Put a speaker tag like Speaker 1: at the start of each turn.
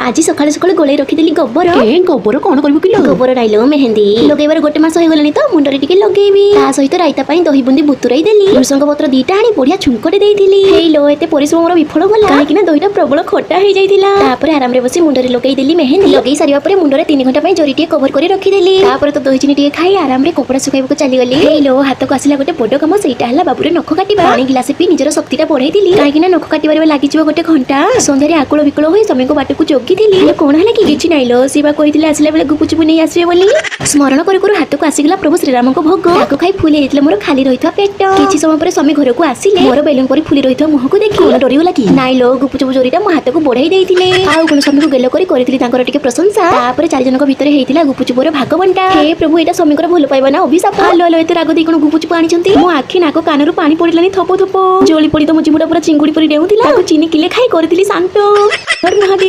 Speaker 1: ଆଜି ସକାଳୁ ସକାଳୁ ଗୋଳେଇ ରଖିଦେଲି ଗୋବର।
Speaker 2: ଏ ଗୋବର କଣ କରିବୁ କିଲୋ?
Speaker 1: ଗୋବର ଡାଇଲ ମେହେନ୍ଦି ଲଗେଇବାର ଗୋଟେ ମାସ ହେଇଗଲାଣି ତ, ମୁଣ୍ଡରେ ଟିକେ ଲଗେଇବି। ତା ସହିତ ରାଇତା ପାଇଁ ଦହି ବୁନ୍ଦି ବୁତୁରାଇ ଦେଲି। ଭୃସଙ୍ଗ ପତ୍ର 2ଟା ଆଣି ବଢିଆ ଛୁଙ୍କଟେ ଦେଇଥିଲି। ହେଇ ଲୋ, ଏତେ ପରିଶ୍ରମ ମୋର ବିଫଳ ଗଲା, କାହିଁକି ନା ଦହିଟା ପ୍ରବଳ ଖଟା ହେଇଯାଇଥିଲା। ତାପରେ ଆରାମରେ ବସି ମୁଣ୍ଡରେ ଲଗେଇ ଦେଲି ମେହେନ୍ଦି। ଲଗେଇ ସାରିବା ପରେ ମୁଣ୍ଡରେ 3 ଘଣ୍ଟା ପାଇଁ ଜରିଟିଏ କଭର କରି ରଖିଦେଲି। ତାପରେ ତ ଦହି ଚିନି ଟିକେ ଖାଇ ଆରାମରେ କପଡା ଶୁଖାଇବାକୁ ଚାଲିଗଲି। ହେଇ ଲୋ, ହାତକୁ ଆସିଲା ଗୋଟେ ବଡ କାମ, ସେଇଟା ହେଲା ବାବୁରେ ନଖ କାଟିବା। ପାଣି ଗିଲାସେ ପିଇ ନିଜର ଶକ୍ତିଟା ବଢେଇଥିଲି, କାହିଁକି ନା ନଖ କାଟିବାରେ ଲାଗିଯିବ ଗୋଟେ ଘଣ୍ଟା। ସନ୍ଧ୍ୟାରେ ଆକୁଳ ବିକଳ ହୋଇ ସ୍ୱାମୀଙ୍କ ବାଟକୁ ଜଗିଥିଲି। ହେଲେ କଣ ହେଲା କି? କିଛି ନାଇଁ ଲୋ, ସିଏ ବା କହିଥିଲେ ଆସିଲା ବେଳେ ଗୁପଚୁପ ନେଇ ଆସିବେ ବୋଲି। ସ୍ମରଣ କରୁ କରୁ ହାତକୁ ଆସିଗଲା ପ୍ରଭୁ ଶ୍ରୀରାମଙ୍କ ଭୋଗ। ତାକୁ ଖାଇ ଫୁଲି ହେଇଯାଇଥିଲା ମୋର ଖାଲି ରହିଥିବା ପେଟ। କିଛି ସମୟ ପରେ ସ୍ୱାମୀ ଘରକୁ ଆସିଲେ। ମୋର ବେଲୁନ ପରି ଫୁଲି ରହିଥିବା ମୁହଁକୁ ଦେଖି
Speaker 2: କଣ ଡରିଗଲା କି?
Speaker 1: ନାଇଁ ଲୋ, ଗୁପଚୁପ ଜରିଟା ମୋ ହାତକୁ ବଢେଇ ଦେଇଥିଲେ। ଆଉ କଣ, ସ୍ୱାମୀକୁ ଗେଲ କରି କରିଥିଲି ତାଙ୍କର ଟିକେ ପ୍ରଶଂସା। ତାପରେ ଚାରି ଜଣଙ୍କ ଭିତରେ ହେଇଥିଲା ଗୁପଚୁପର ଭାଗ ବଣ୍ଟା। ହେ ପ୍ରଭୁ, ଏଇଟା ସ୍ୱାମୀଙ୍କର ଭଲ ପାଇବା ନା ଅଭିଶାପ? ଆଲୋ ଆଲୋ, ଏତେ ରାଗ ଦେଇ କଣ ଗୁପଚୁପ ଆଣିଛନ୍ତି? ମୋ ଆଖି, ନାକ, କାନରୁ ପାଣି ପଡିଲାନି ଥପ ଥପ। ଜଳି ପଡି ତ ମୋ ଜିଭଟା ପୁରା ଚିଙ୍ଗୁଡି ପରି ଡେଉଁଥିଲା। ତାକୁ ଚିନି କିଲେ ଖାଇ କରିଥିଲି ଶାନ୍ତ। ମହାଦେବ।